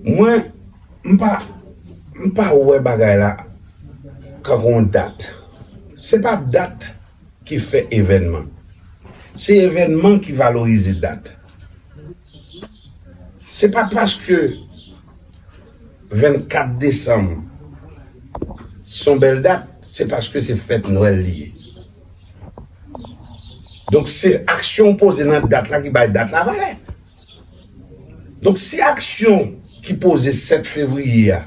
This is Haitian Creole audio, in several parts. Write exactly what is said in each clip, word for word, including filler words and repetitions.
Mwen, m pa, m pa wè bagay la kankou yon dat. Se pa dat ki fè evènman. Se evènman ki valorize dat. Se pa paske vennkat desanm se yon bèl dat, se paske se fèt Nwèl li ye. Donk, se aksyon w poze nan dat la ki bay dat la valè. Donk, si aksyon ki poze sèt fevriye a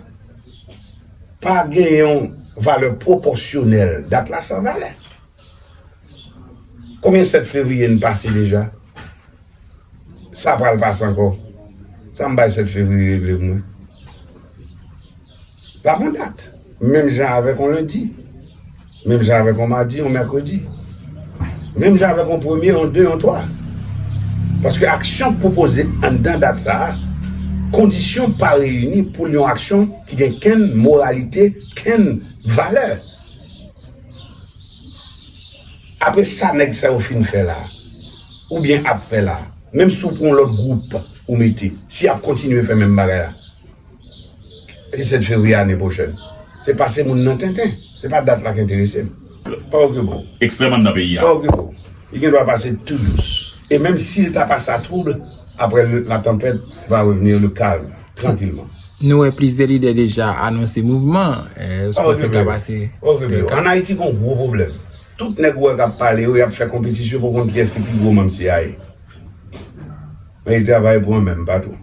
pa gen yon valè pwopòsyonèl, dat la san valè. Konbyen sèt fevriye n pase deja? Sa pral pase ankò. Sa m bay sèt fevriye regle pou mwen. L ap yon dat. Menm jan avèk yon lendi. Menm jan avèk yon madi, yon mèkredi. Menm jan avèk yon premye, yon de, yon twa. Paske aksyon k pwopoze anndan dat sa a, kondisyon pa reyini pou l yon aksyon ki gen kenn moralite, kenn valè. Apre sa nèg sa yo fin fè la, oubyen ap fè la, menm si w pran yon lòt gwoup ou mete, si y ap kontinye fè menm bagay la, e sèt fevriye ane pwochèn, se pase moun nan tenten. Se pa dat la k enterese m. Pa okipe w. Ekstrèm anndan peyi a. Pa okipe w. Li gen dwa pase tou dous. E menm si l ta pase a twoub, apre la tempête va revenir le calme, tranquillement. Nou wè plizyè lidè deja anonse mouvman. Eh, ou panse ka pase? Ann Ayiti gen yon gwo pwoblèm. Tout nèg ou wè k ap pale yo, y ap fè konpetisyon pou konn kiyès ki pi gwo manm C I A. Men y travay pou yon menm patwon.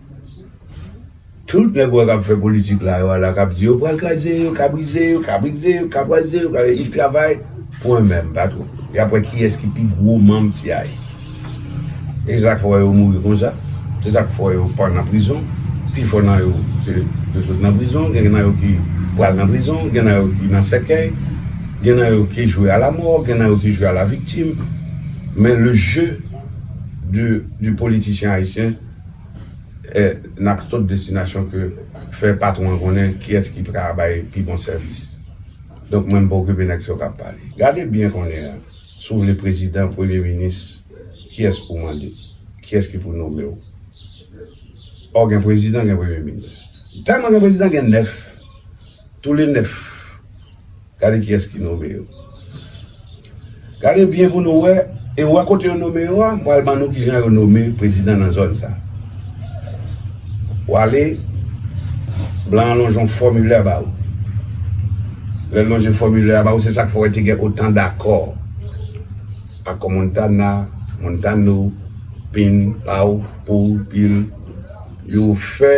Tout nèg ou wè k ap fè politik la, yo la k ap di yo pral kraze, yo ka brize, yo ka brize, yo ka kraze, yo ka, y travay pou yon menm patwon. Y ap wè kiyès ki pi gwo manm C I A. E se sa k fè w wè yo mouri konsa. Se sa k fè w wè yo pa nan prizon. Pifò nan yo, se yo sot nan prizon. Gen nan yo ki pral nan prizon. Gen nan yo ki nan sèkèy. Gen nan yo ki jwe a la mò. Gen nan yo ki jwe a la viktim. Men le jeu du, du politicien haïtien, eh, nan tout destinasyon ke fè patwon an konnen kiyès ki ka bay pi bon sèvis. Donk, mwen, m pa okipe nèg sa yo k ap pale. Gade byen kounye a. Si w vle prezidan, premye minis, kiyès pou w mande? Kiyès ki pou nome w? Ò, gen prezidan, gen premye minis. Tèlman gen prezidan, gen nèf. Tou le nèf. Gade kiyès ki nome yo. Gade byen pou nou wè, e wè kote yo nome yo a, m pral ban nou kijan yo nome prezidan nan zòn sa. W ale, blan an lonje yon fòmilè ba ou. Lè l lonje fòmilè a ba ou, se sa k fè w wè te gen otan dakò. Akò Montana, Montano, Pin, Paw, Pou, Pil, yo fè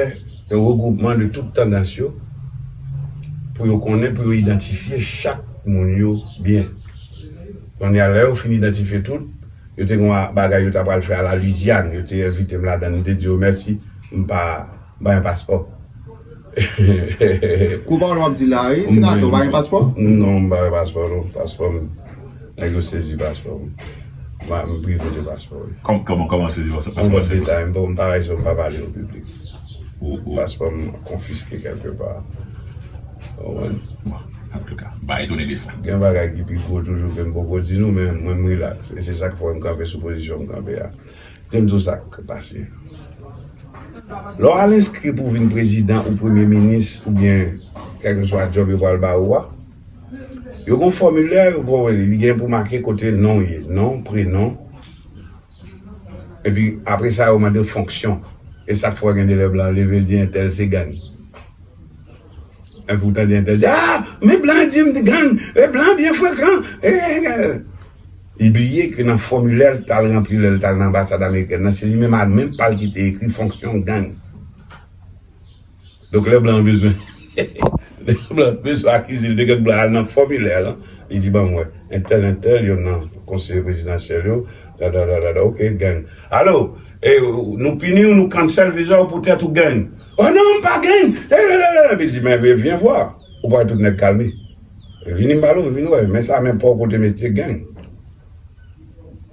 yon regwoupman de tout tandans yo pou yo konnen, pou yo idantifye chak moun yo byen. Kounye a, lè yo fin idantifye tout, yo te gen yon bagay yo ta pral fè a la Louisiane, yo te envite m ladan l, m te di yo mèsi, m pa, m pa gen paspò. Kou pawòl w ap di la, wi, senatè, w pa gen paspò? Non, m pa gen paspò, non. Paspò m, nèg yo sezi paspò m. M, m prive de paspò, wi. Kòm-, kòman, kòman sezi paspò? Yon lòt detay, m pa, m pa, m pa pale yo piblik. Paspò m konfiske kèlke pa. Ou konprann? Bon, antouka, m pa etone de sa. Gen bagay ki pi gwo toujou ke m poko di nou, men mwen m rilaks. E se sa k fè m kanpe sou pozisyon m kanpe a. Kite m di w sa k pase. Lè w al enskri pou w vin prezidan ou premye minis oubyen kèlkeswa djòb yo pral ba ou a, yo gen yon fòmilè, yo gen, li gen pou make kote non w ye, non, prenon. Epi apre sa, yo mande w fonksyon. E sa k fè w gen de lè blan leve, l di entèl se gang. Epi w tande entèl di, ah, men blan di m gang, e blan byen frekan. E, e, e. Li bliye ke nan fòmilè l t al ranpli lè l t al nan anbasad amerikèn nan, se li menm a men pa l ki te ekri fonksyon gang. Donk, lè blan an bezwen, lè blan an bezwen akize l de gang, blan al nan fòmilè lan, li di, ban m wè, entèl, entèl, youn nan konseye prezidansyèl yo, da, da, da, da, da, ok, gang. Alo, e, nou pini w, nou cancel viza w poutèt ou gang. Oh non, m pa gang! E, la, la, la, la. Epi l di, men, vyen vwa. Ou pa wè tout nèg kalme. Vini m pale w, vin wè. Men sa, men pa w kote mete gang.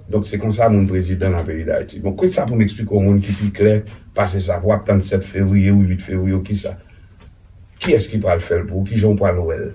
Donk, se konsa moun prezidan nan peyi Dayiti. Bon, kisa pou m eksplike yon moun ki pi klè pase sa? Pou w ap tann sèt fevriye ou uit fevriye ou kisa? Kiyès ki pral fè l pou ou? Kijan w pral wè l?